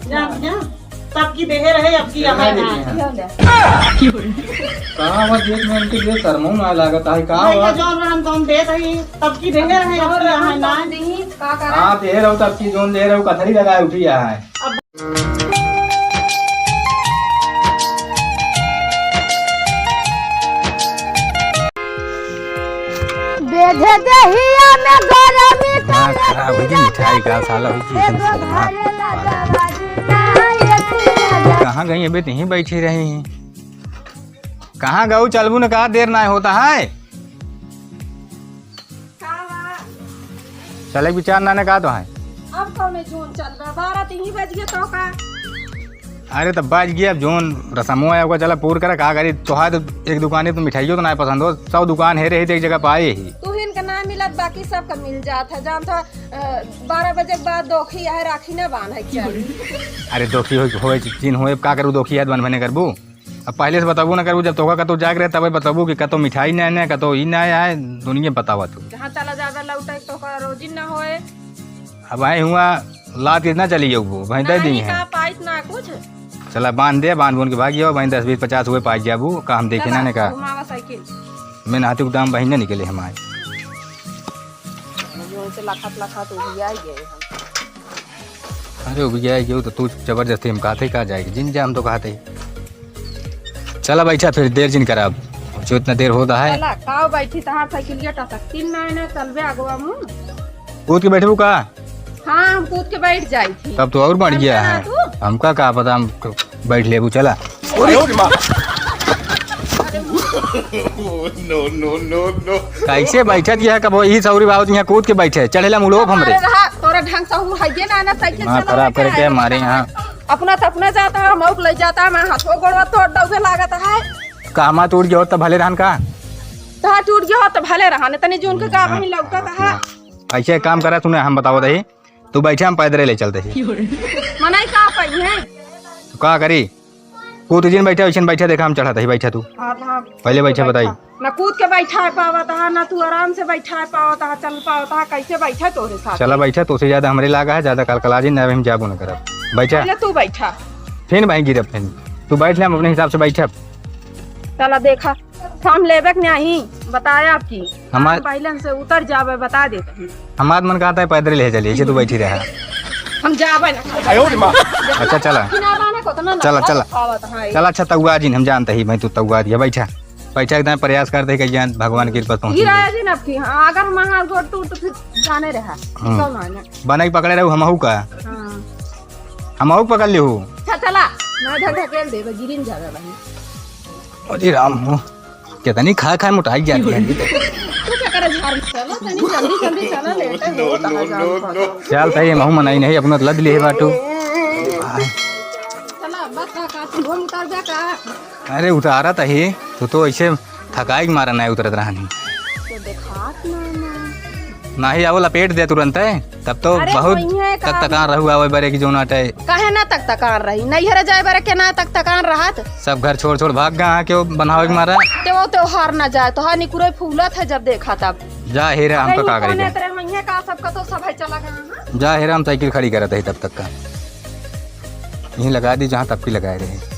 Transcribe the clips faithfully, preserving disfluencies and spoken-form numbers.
जा, जा। तब की देहे रहे, अब की यहाँ देखे ना। हैं। कहाँ बा देख में इनके लिए शर्मो ना लागत है, का भैया बा? जौन रहन तौन देत है, तब की देहे रहे, अब की यहाँ ना। का करा? हाँ, देहे रहो, तब की जौन देहे रहो, कथरी लगाए उठी यहाँ है। अब बेधे देहिया में गरमी दिमाग खराब हो गई, मिठाई का साला हो गई, ए दो घरे ला दरवाजा, ए पिया। कहाँ गई अबे, तहीं बैठी रही? कहाँ गऊ, चलबू न का, देर ना होता है? का बा? चले के विचार ना ने का तो है? अब कौने जून चल बा? बारह तीन ही बज गए तो का? अरे तब बज गया, अब जून रसमो है, ओका चला पूर करा, का करी? तोहार तो एक दुकान है, तो मिठाइयों तो ना पसंद हो, सौ दुकान है रही तो एक जगह पाए ही। तू ही इनका ना मिलत, बाकी सबका मिल जात है। जान तो, अ, बारह बजे के बाद दोखी है, राखी ना बांध है क्या? अरे दोखी हो, हो, चिन हो, का करू दोखी है, बन बने करबू? अब पहले से बताबू ना करबू, जब तोहका कतौ जाए के रहे, तबे बताबू कि कतौ मिठाई ना आने, कतौ ई ना आए, दुनिया बतावा तू। जहाँ चला जाबे लौटे, तोहका रोजी ना होए। अब आए हुआ, लात कितना चली जाऊ, वो भाई दे नहीं, दी है। का पाइत ना कुछ। चला बांध दे, बांध बून के भाग जाओ, भाई दस बीस पचास हुए पाई जाबू, का हम देखे ना चला, ने का। घुमावा साइकिल। मैं नहाते के दाम बहिन ने निकले हमारे। जो से लखत लखत उबिया ही गए हम। अरे उबिया ही गयो तो तू जबरदस्ती हम कहते का जाएगी, जिन जा हम तो कहते। चला बैठा फिर, देर जिन करब, जो इतना देर होता है। चला, काव बैठी तहार साइकिलिया टसकती ना है ना, चलबे आगवा मुँह। कूद के बैठबू का? हाँ, हम कूद के बैठ जाई थी। तब तो और बढ़ हम गया चला है। तू? हमका का पता, हम क-, बैठ लेबू, चला। अरे माँ। No, no, no, no। कैसे बैठत यह, कब यही सौरी बाबू यहाँ कूद के बैठे, चढ़ेला मुड़ो हमरे। अरे रहा, तोरा ढंग से हूँ है ना, ना साइकिल दिमाग चलावे खराब के करके आए हमारे रहा। यहाँ। अपना तो अपना जाता है, मौक ले जाता है, मैं हाथों गोड़वा तोड़ दौगे लागत है। का हमार टूट गया हो तब भले रहन का? तो हाँ, टूट गया हो तब भले रहन, तनी जून के का वहीं लौटत है। ऐसे एक काम करा, सुने हम बतावत ही, तू बैठे, हम पैदरे ले चलते ही। मनई का पई है? तो का करी? कूद जिन बैठे, वैसे बैठे, देखा हम चढ़त ही, बैठा तू। हाँ, हाँ। पहले बैठे, बताई। ना कूद के बैठा है पावत है, ना तू आराम से बैठा है पावत है, चल पावत है, कैसे बैठे तोरे साथ? चला बैठा, तोसे ज्यादा हमरे लागा है, ज्यादा कलकला जिन, ना हम जाबो न करब। बैठा। पहले तू बैठा। फिर भाई गिरब, फिर तू बैठ ले, हम अपने हिसाब से बैठब। चला देखा, हम लेबे के नहीं, बताया आपकी। हमार हम बैलेंस से उतर जाबे, बता देते हैं। हमार मन कहता है पैदल ले चलिए, ऐसे तू बैठी रहा। हम जाबे ना। आयो रे माँ। अच्छा, चला। कि ना बाने को तो ना चला, ना चला। खावत है। चला, अच्छा, तउआ जिन, हम जानते ही भाई, तू तउआ दिया, बैठा। बैठा एकदम प्रयास करते ही कहीं भगवान की कृपा पहुँची गिराया जाए। जिन आपकी, हाँ, अगर हमारा गोड़ टूट तो फिर जाने रहा। हम्म। कौन आने? बना ही पकड़े रहू, हमहू का। हाँ। हमहू पकड़ लिहू। अच्छा, चला। ना ढक ढकेल दे, गिरिन जावे भाई। अरे राम हो। कितनी खा खा मोटाई जाती है। तू क्या करे झाड़ में? चलो, तनी जल्दी, जल्दी चलो, लेट है, हो, कहाँ जाऊँ, कहाँ जाऊँ? चल, तही महू मनाई नहीं, अपना लद लिए बाटू। चला, बस का, का, तू हम उतार जा का? अरे, उतारा तही, तू तो ऐसे थकाई के मारा नहीं उतरत रहनी। तो देखात ना, ना। नाही, आवो लपेट दे तुरंत है। तब तो अरे, बहुत वही है, तक तकान रहू आवे बरे की जोन आटे। काहे ना तक तकान रही? नैहर जाए बरे के ना तक तकान रहत? सब घर छोड़ छोड़ भाग गया, हाँ, क्यों बनावे के मारा? ते वो त्योहार ना जाए, तो हाँ, निकुरे फूलत है जब देखा तब। जा हेरे, हमका अरे, का करी कौन है तेरे मइया का, सबका तो सब है चला गया, हाँ? जा हेरे, हम साइकिल खड़ी करत है तब तक का। यहीं लगा दी जहाँ तब की लगाए रहे।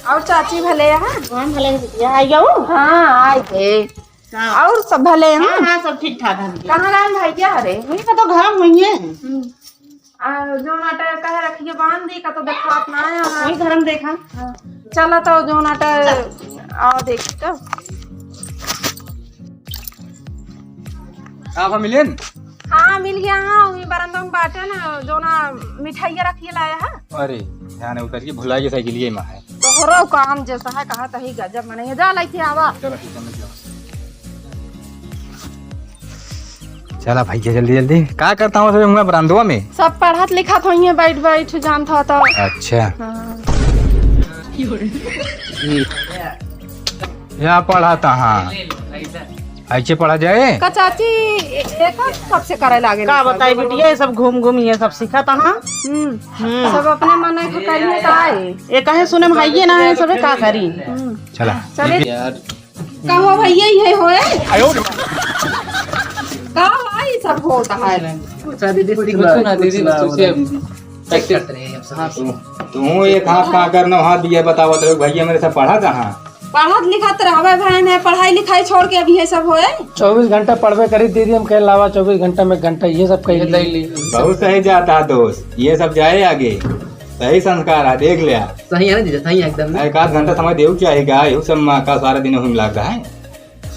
और चाची भले हैं? हाँ, भले हैं बिटिया। आई जाऊ? हाँ, आई गए। हाँ। और सब भले हैं? हाँ, हाँ, सब ठीक ठाक है बिटिया। कहाँ गए भैया? अरे, वही का तो घर में ही है। हम्म। आ, जोन आटा कहे रखिए बांध दी का तो देखात ना आया है। वही घर में देखा। हाँ। चला तो जोन आटा चल। आओ देख तो। आप मिलेन? हाँ, मिल गया। हाँ, वही बरंदा में बाटे ना, जोना मिठाइया रखिए लाया है। अरे, ध्यान है उतर के भुला के साइकिल ये में है। तोहरो काम जैसा है, कहा तही गजब मनई है। जा लइके आवा। चलो ठीक है, मैं जाऊँ। चला भैया, जल्दी जल्दी। का करता हूँ सब हुआ बरामदवा में? सब पढ़त लिखत होइए बैठ बैठ, जानत हो तो। अच्छा। हाँ। या पढ़त हाँ। ऐसे पढ़ा जाए? का चाची, ए-, एक कब से करे लागे का ना बताई सब? बिटिया, ये सब घूम घूम ये सब सीखत हाँ। हम्म। हम्म। सब अपने मन के करिए का है? ये कहे सुने में हाइये ना है, सबे का करी? हम्म। चला। चले। यार। का हो भैया, ये होए? आयो। का हो, ये सब होता है? कुछ ना दीदी, कुछ ना, कुछ ना, कुछ ना। Check करते रहे हम सब। हाँ। तू, तू एक हाथ का करना, हाथ भी ये बतावत रहे, भैया मेरे से पढ़ा कहाँ? पढ़त लिखत रहबे भैन है, पढ़ाई लिखाई छोड़ के अभी ये सब होए। चउबीस घंटा पढ़बे करी दीदी, हम कहे लावा चउबीस घंटा में घंटा ये सब कही ये ली। ली। बहुत सही जाता है दोस्त, ये सब जाए आगे। सही संस्कार है, देख ले आप। सही है ना जीजा, सही है एकदम। एक आध घंटा समय देऊ चाहे का, यहू सब माँ का सारा दिन हम लागता है।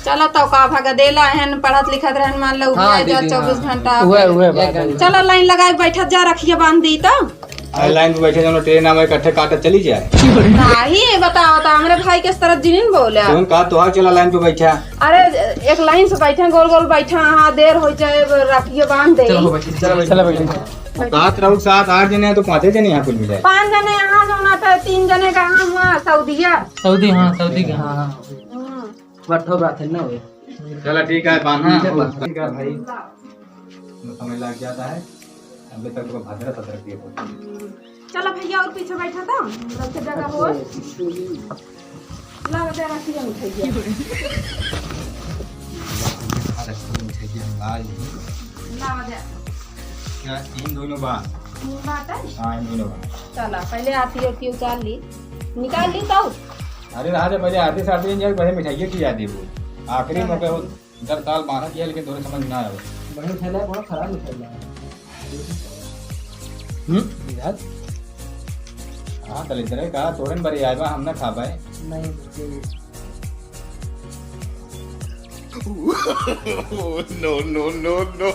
चलो तो का भगा देला हन, पढ़त लिखत रहन, मान लो हाँ, उबिया जा दीदी, चउबीस हाँ। घंटा। उहे, उहे बात है। चलो लाइन लगा के बैठत जा, रखिए बांध दी तो। अरे लाइन पे बैठे जौन ट्रेन आवे इकट्ठे काटत चली जाए। नहीं, बताओ तो, हमरे भाई के इस तरह जिनिन बोला। कौन कहा तोहार चला लाइन पे बैठा? अरे एक लाइन से बैठे, गोल गोल बैठा, हाँ देर हो जाए, रखिए बांध दे। चलो बैठे, चलो बैठे। चलो बैठे। बात रहू सात आठ जने हैं तो पाँचे जने यहाँ कुल मिले। पाँच जने यहाँ जौन आता है, तीन जने का हम हुआ सऊदिया। सऊदी, हाँ, सऊदी का, हाँ, हाँ। हम्म। बट्ठो बात है ना वो। चला ठीक है, बांधा। ठीक है, बांधा। ठीक है भाई। समय लग जाता है, अबे तक तो भद्रा सतरक दिए होते। चलो भैया, और पीछे बैठा था, सबसे जगह हो। ला बजा रखी है मिठाइया। मिठाइया ला ली। ला बजा। क्या इन दोनों बार? इन बात है? हाँ, इन दोनों बार। चला, पहले आती है, उतार ली, निकाल ली तो। अरे राजा, पहले आते साथ में जाए, पहले मिठाइया की याद है वो। आखिरी हाँ। मौका हो। इधर दाल बांधा किया, लेकिन तोरे समझ ना आवे। बढ़िया मिठाई लाए, बड़ा खराब मिठाई लाए। हम्म, इधर। हाँ, दलिद्र है का? तोरे न बड़ी आए बा, हम ना खा पाए। नहीं, नहीं। No, no, no, no।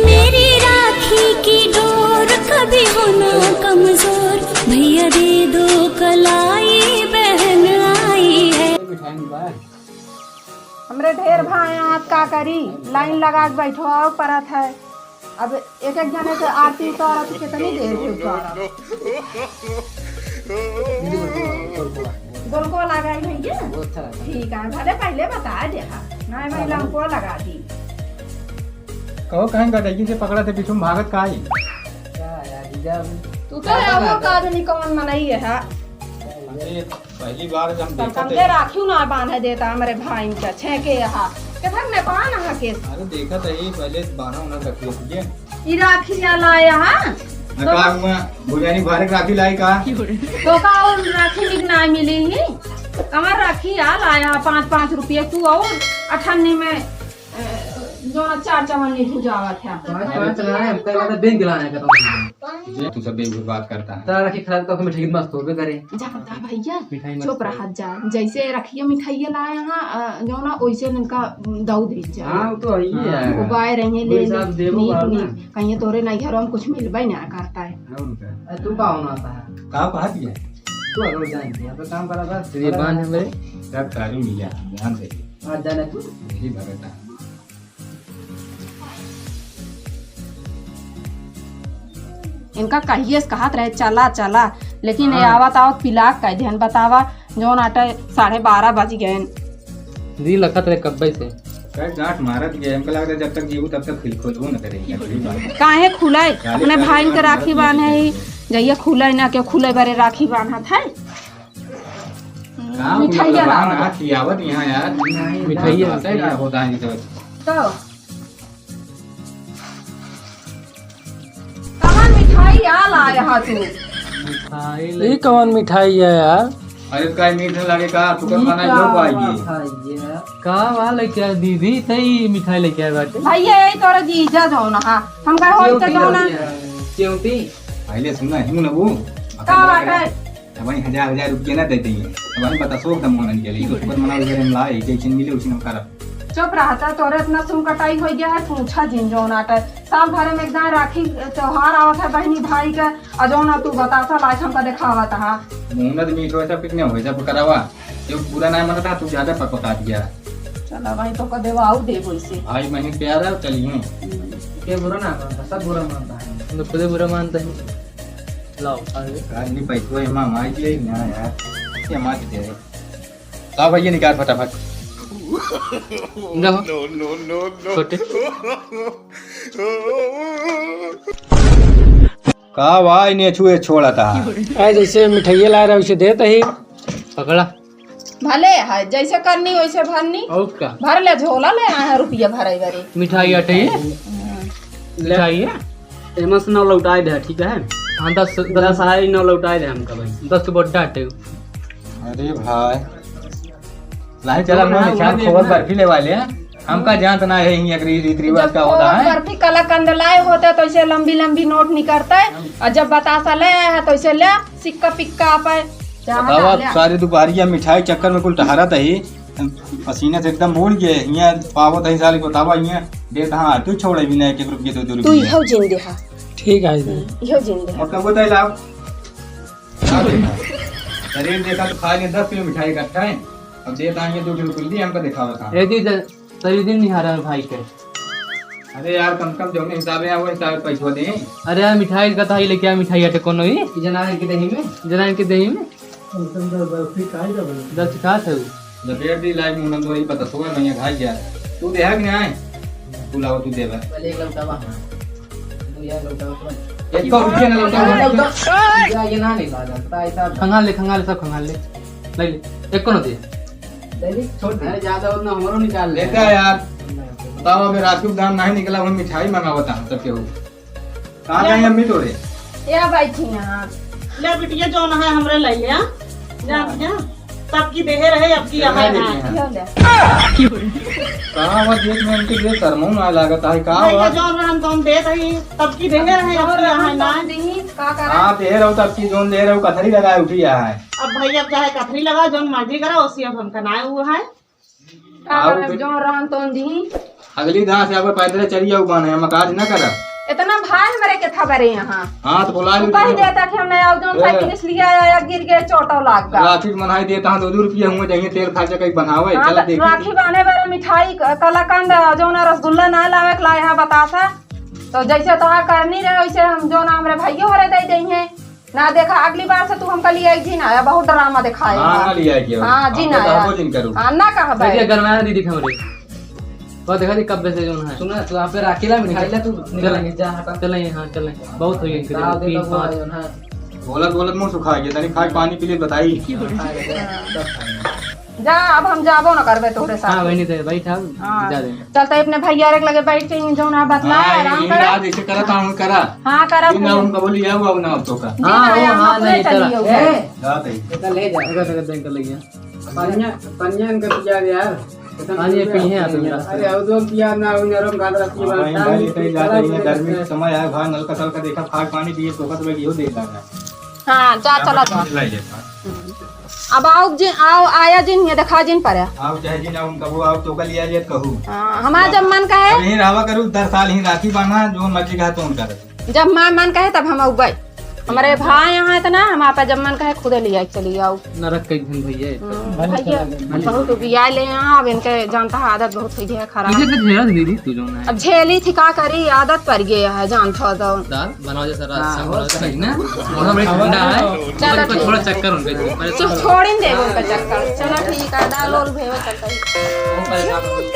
मेरी राखी की डोर कभी हो ना कमजोर, भैया दे दो कलाई, बहन आई है। हमरे ढेर भाई हाथ का करी, लाइन लगा के बैठो, आओ परत है। अब एक एक जने से आरती उतारत कितनी देर से उतारत। गोलको लगाई भैया? वो अच्छा लगा। ठीक है, भले पहले बता दे हा। नहीं भाई, लंको लगा दी। कहो कहें गटैया से पकड़ा थे, पीछू में भागत का आई? क्या यार, जीजा, तू तो है वो का आदमी कौन मनई है, हाँ? अरे, पहली बार जब हम देखत समझे है। राखी ना बांधे देता हमरे भाई का, छेके यहाँ। किधर नेपाल यहाँ के? अरे, देखत है, पहले बांधा उन्हें रखिए, ठीक है? ई राखी या लाया, हाँ? ना तो का हुआ? भुजानी भारत राखी लाई का? तो का उन राखी निक ना मिली ही? कमर राखी या लाया, पाँच, पाँच रुपये। तू और अठन्नी में ए, जोन चार चवन्नी भुजावत है। पाँच, पाँच लाए, हमका लगा था बैंक लाए का तुम। जे तू सब बेवकूफ बात करता है। तारा रखी खराब करके मिठाई मस्त होबे करे। जा बता भैया, मिठाई मस्त चुप होबे। रहा जा। जैसे रखिए मिठाइया लाए हैं, अ, जोन वैसे इनका दऊ दे जा। हाँ, वो तो है ही है। हाँ। वो बाय रही है, ले, वही ले, साहब देबो नीक, बार ना। नीक। कहीं तोरे नहीं घरों में कुछ मिलबे ना करता है। और क्या? अरे, तू का होना था? का बात है? तू अगर जान दे, अब काम करा था। ये बांध है मेरे। सब तारी मिया, ध्यान दे। हाँ, जाने तू। यही भगत है। इनका कहिए से कहत रहे, "चला, चला," लेकिन ये हाँ। आवत, आवत पिलाक कह देहन। बतावा, जौन आटा साढ़े बारह बज गए। दी लखत रहे कब्बे से। कहे, गांठ मारत गए, हमको लगता है जब तक जीवू तब तक खिल-, खोलबो न करेंगे। काहे खुलाए? अपने भाई के राखी बांधे ही, जइया खुलाए ना के खुले बरे राखी बांधत है। का मिठाइया बोला, लावा। ना खियावत यहाँ यार। नहीं, मिठाइया। पता है क्या होता है ये सब? तो कवन मिठाई आ लाया हा तू? मिठाई ले- ई कवन मिठाई है यार? अरे, का मीठ न लगे का? तू कर ई खाना का यो पाएगी। मिठाई है? का वा लेके आ दीदी? तई मिठाई लेके आए बाटे। भैया, यही तोरा जीजा जौन हा। हम कहे होई तो जौन हा। क्यों पी? पहले सुना ही ना वो। का बात है? अब वही हजार, हजार रुपये ना देते हैं। अब वही बता, सोख दम होने के लिए। ऊपर मना वगैरह हम लाए, जैसे मिले, उसी हम करब। चुप रहता, तोरे इतना सुन कटाई हो गया है, पूछा जिन जौन आटा है। साल भर में एक दान राखी त्योहार आवत है बहनी भाई के, और जौन तू बतासा लाज हमका देखावत हा। मुहूर्त मीठ हो, सब कितने हो, सब करावा। जो पूरा ना मनता, तू ज्यादा पकपका दिया। चला भाई, तो का देवा, आऊ देबो इसे। भाई, महीन प्यार है, चलिए। ये बुरा ना मानता, सब बुरा मानता है। हम तो खुदे बुरा मानते हैं। लाओ, आ गए। यार, नहीं पैसो है, मामा, ये ना यार, ये मार दे। अब भैया निकाल फटाफट। लो। छोटे। का भाई ने छुए छोड़ा था? अरे जैसे मिठाइया लाए रहे, वैसे देत ही। पकड़ा। भले है, जैसे करनी वैसे भरनी। और का? भर ले, झोला ले आए हैं रुपया भरे बरे। मिठाई अटे? हम्म। मिठाई है? एमा से नौ लौटाए दे, ठीक है? हाँ, दस, दस। दस आई, नौ लौटाए दे हमका भाई। दस के बड्डा अटे। अरे भाई। लाई चला, हाँ, मैं हाँ, मिठाई हाँ, खोबत हाँ। बर्फी लेवा ले। हमका जानत ना है, हियाँ के रीत रिवाज जब का होता खोबत है। बर्फी कलाकंद लाए होते तो ऐसे लंबी लंबी नोट निकरते, और जब बतासा ले आए हैं तो ऐसे ले सिक्का पिक्का पे चाह बतावा, डाले। सारी दुपहरिया मिठाई चक्कर में कुल टहरत ही, पसीने से एकदम बूड़ गए। हियाँ पावत ही साली, बतावा, हियाँ देत हाँ, तू छोड़े भी नहीं, एक एक रुपये, दो दो तू रुपये। इहो जिन देहा। ठीक है जी। इहो जिन देहा। और कब बताई लाओ? का देखा? शरीर देखा तो खा ले दस किलो मिठाई इकट्ठा है। अब देत हाँ, ये दो किलो कुल दी, हमका दिखावत हाँ। ए जी, ज-, शरीर दिन निहारा है भाई के। अरे यार, कम से कम जौने हिसाबे है, वो हिसाबे पैसवा दे। अरे यार, मिठाई का तो ही लेके आ, मिठाई आटे कोनो ही। जनाइन के दही में? जनाइन के दही में? दस खात है वो। लपेट दी लाई मुंडन तो वही पता सोए मैं घाई गया। तू देहा कि नहीं आए? बुलाओ, तू देवा। पहले एक लौटा वहाँ। तू यार लौटा वहाँ। एक तो रुपया ना लौटा वहाँ। लौटा। या ये ना निकाला, पता है साहब। खंगाल ले, खंगाल ले, सब खंगाल ले। ले ले। एक को ना दे। ले ले, छोड़ दे। अरे ज्यादा उतना हमरो निकाल ले। लेता यार। बताओ, अगर राखी का दाम नहीं निकला, हम मिठाई मंगावता हम तब के हो। कहाँ गई अम्मी तोरे? या बैठी हैं आप। ले बिटिया, जौन है हमरे ले ले, हाँ? जा, जा। सबकी देहे रहे, अब की यहाँ है। यो ले। कहाँ वो देख में इनके लिए शर्मो ना लागत है, का भैया, हुआ? जौन रहन तौन देत ही, सबकी देहे रहे, अब की यहाँ है ना। दी, का करा? हाँ, देहे रहो, तब की जौन देहे रहो, कथरी लगाए उठी यहाँ है। अब भैया, अब चाहे कथरी लगा, जौन मर्जी करा, उसी अब हमका ना हुआ है। का आओ करब, फिर। जौन रहन तौन दी। अगली दां से अब पैदल चली आऊ बाने, हम काज न करब। इतना भाई हमरे के था बरे यहाँ। हाँ, तो बोला तू ली कह तू। देता कि हम नहीं आओ, जौन ए। साइकिल इसलिए आया, गिर गए, चोटो लाग गया। राखी के मनाई देता हूँ, दो दो रुपया हुए जाइए, तेल खर्चा कहीं बनावे, हाँ, चला तो देखी। राखी बाने बरे मिठाई, क-, कलाकंद, जौन रसगुल्ला ना लावे के लाए है बतासा। तो जैसे तोहार करनी रहे, वैसे हम जौन हमरे भाइयों हरे दे देंगे। ना देखा, अगली बार से तू हमका लियाई जी ना आया, बहुत ड्रामा दिखाए हाँ, बा। ना लियाई के। हाँ, जी ना आया। कहबो जिन करू। हाँ, ना कहबे। देखिए, गरमाया दीदी हमरे। वो देखा दी कब से जौन है। सुना, तू आप पे राखी ला, मिठाई ला, तू निकल चल। नहीं जा, हटा। चल नहीं, हाँ, चल नहीं। बहुत हो गई इनके दाव दे तीन, दो, पाँच। जौन है। बोलत, बोलत मुंह सुखा गया, तनी खाए पानी पी ले, बताई। हाँ, खा ले, बस, बस। जा, अब हम जाबो न करबे तोहरे साथ। हाँ, बहिनी, तो बैठ, आओ, हाँ। जा दे। चलते अपने भैया रे के लगे बैठ के ही जौन है बतला, हाँ, आराम यही करा। रात ऐसे करा, काम करा। हाँ, करा दिन अपने। हम कबूल लिया हुआ ना अब तो का। दिन हाँ, आया, हाँ, अपने नहीं, चलिए चला। उधर। ए, जा दे। इतना ले जा। अगर, अगर दिन कर लइया। पनिया, पनिया इनका पिया दे यार। पानी ये पी हैं आप लोग रास्ते अरे, में। और दो पिया ना, उन नरम गादरा की हाँ, बात, भाई, टाइम भाई, इतनी इतनी ज्यादा ज्यादा ये इतनी गर्मी के ज्यादा। समय आया, भाई, नलका सलका देखा, फाग पानी पिए, तो बस भाई, यो देख रहा है। हाँ, जा, चला जा। लाई लेता। अब आओ जिन, आओ, आया जिन, ये देखा जिन पर है। आओ चाहे जिन, आओ, उनका वो आओ, तो का लिया लिया कहू। हाँ, हमारा जब मन कहे। अब यहीं रहवा करू, दस साल ही राखी बांधा, जो मर्जी कहा तो उनका रहे। जब माँ मन कहे, तब हम अउबे। हमारे भाई यहाँ इतना, हम आपा जब मन कहे, खुदे लिया चली आओ। नरक के घन भैया है। हम्म, भैया, बहुत बिया ले यहाँ, अब इनके जानता है, आदत बहुत हुई है खराब। इधर तो झेला दीदी, तू जो ना है। अब झेली थी, का करी, आदत पड़ गई है, जानता हो तो। दाल बनाओ जैसा रात हाँ, शाम और बनाओ जैसा सही ना। मौसम बड़ी ठंडा है। चलो तो ठीक थोड़ा है। चक्कर उनके जो, पहले चुप, छोड़ ही दे उनका चक्कर। चलो ठीक है, दाल और भेवा चलता है। वो परेशान हो गए।